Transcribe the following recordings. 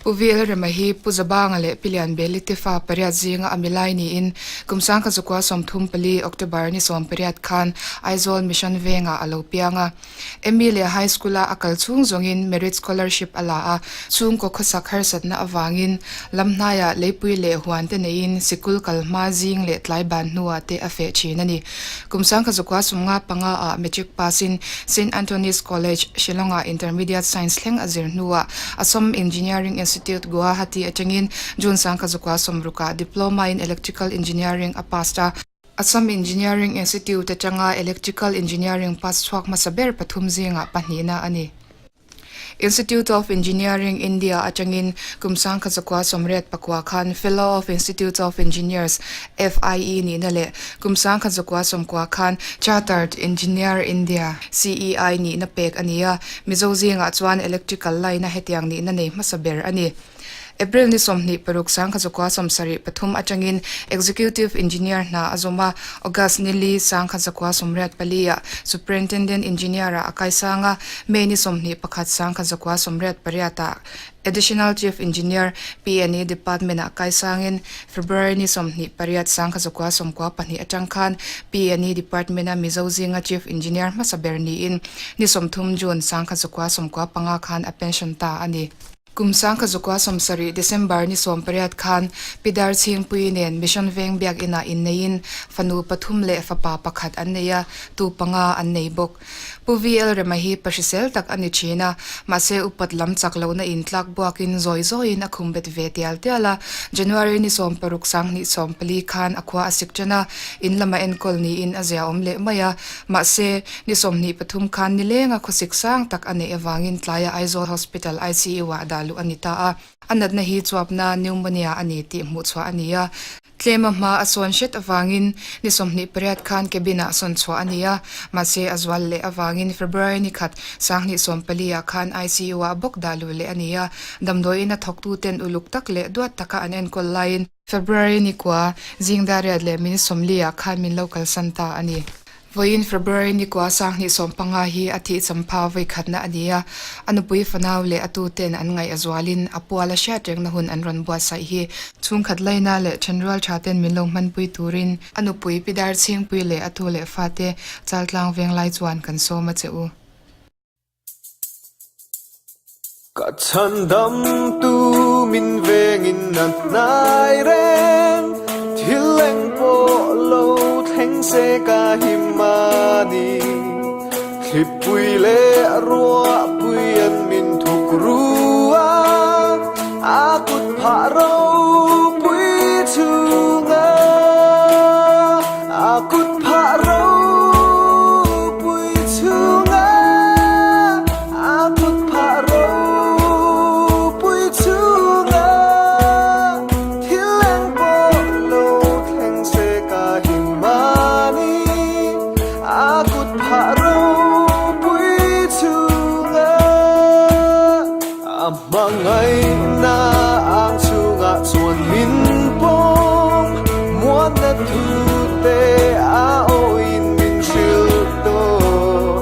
Pu VL Rema hi Pu Zabanga leh Pi Lianbeli te fa pariat zinga a milai niin kum sangkhat zakua 34 October ni 18 khan Aizawl Mission Vengah a lo piang a. Emmy leh High School-a a kal chhung zawngin Merit Scholarship a la a, chhungkaw khawsak harsatna avangin lam hnaiah leipui leh huan te neiin sikul kal hma zing leh tlai ban hnuah te a feh thin a ni. Kum sangkhat zakua 55 ah Matric pass-in Saint Anthony's College, Shillong-ah Intermediate Science thleng a zir hnuah Assam Engineering Institute, Guwahati atangin June sangkhat zakua 60 ah Diploma in Electrical Engineering a passed a. Assam Engineering Institute atanga Electrical Engineering pass chhuak hmasa ber pathum zingah pahnihna a ni. Institute of Engineering, India atangin kum sangkhat zakua 84 khan Fellow of Institute of Engineers, FIE, nihna leh kum sangkhat zakua 90 khan Chartered Engineer, India, CEI, nihna pek a ni a, Mizo zingah chuan Electrical line-a hetiang nihna nei hmasa ber a ni. April ni 26 sangkhat zakua 73 atangin Executive Engineer hna a zawm a, August ni li sangkhat zakua 84 ah Superintendent Engineer ah a kaisang a, May ni 21 sangkhat zakua 88 ah Additional Chief Engineer, PNE Department ah kaisangin February ni 28 sangkhat zakua 92 atang khan PNE Department a Mizo zinga Chief Engineer hmasa ber niin ni 30 June sangkhat zakua 95 khan a pension ta a ni. Kum sangkhat zakua 70 December ni 18 khan Pi Dar Chhingpui nen Mission Veng Biakinah inneiin fanu pathum leh fapa pakhat an nei a, tu panga an nei bawk. Pu VL Rema hi pahrisel tak a ni thin a, mahse upat lam chak lohna in tlak buakin zawi zawiin a khum bet ve tial tial a. January ni 16 2014 khan a khua a sik tan a, in lama enkawl niin a ziaawm leh mai a, mahse, Ni 23 khan nilenga khawsik sang tak a neih avangin tlaia Aizawl Hospital ICU-ah dah luh a ni ta a. A natna hi chuapna pneumonia a ni tih hmuh chhuah a ni a. Tlema hma a sawn hret avangin ni 28 khan cabin-ah sawn chhuah a ni a, mahse a zual leh avangin February ni khat 2014 ah khan ICU-ah bawk dah luh leh a ni a. Damdawiin a thawktuten uluk tak leh duat taka an enkawl laiin February ni kua, zing dariat leh min 40 ah khan min lo kalsan ta a ni. Vawiin February ni kua 2015 hi a thih champha vawi khatna a ni a, a nupui fanau leh a tuten an ngaih a zualin a pual a hriat rengna hun an rawn buatsaih hi chhungkhat laina leh thenrual tha ten min lo hmanpui turin a nupui Pi Darchhingpui leh a tu leh fate Chaltlang Venglai chuan kan sawm a che u. Ka chhandam tu min vengin a hnai reng, thil eng pawh lo thleng se ka him a ni. Thlipui leh ruahpui an min thuk ru a, a kut phah ropui chhunga, a kut phah ropui chhunga, a kut phah ropui chhunga, thil eng pawh lo thleng se ka him a ni, a kut phah ropui chhunga, a hmangaihna ang chhungah chuan min pawm, muanna thu te a awin min hrilh tawh,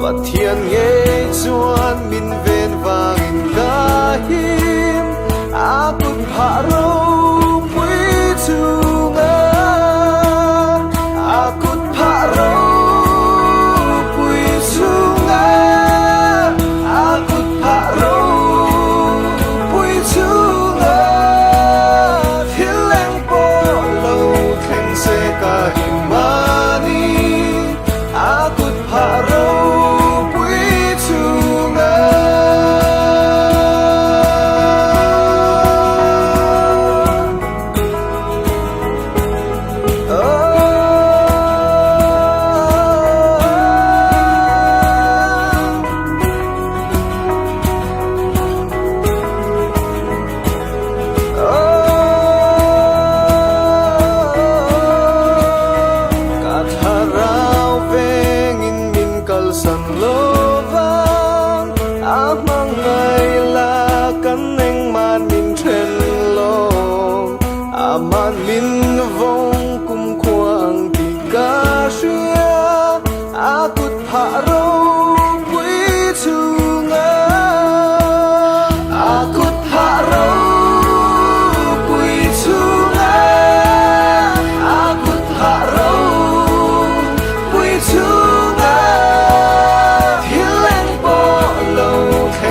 Pathian ngei chuan min ven vangin ka him, a kut phah ropui chhunga, a kut phah ropui chhunga, a kut phah ropui chhunga, thil eng pawh lo thleng se ka him a ni, a kut phah ropui chhunga.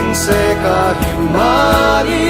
thleng se ka him ani.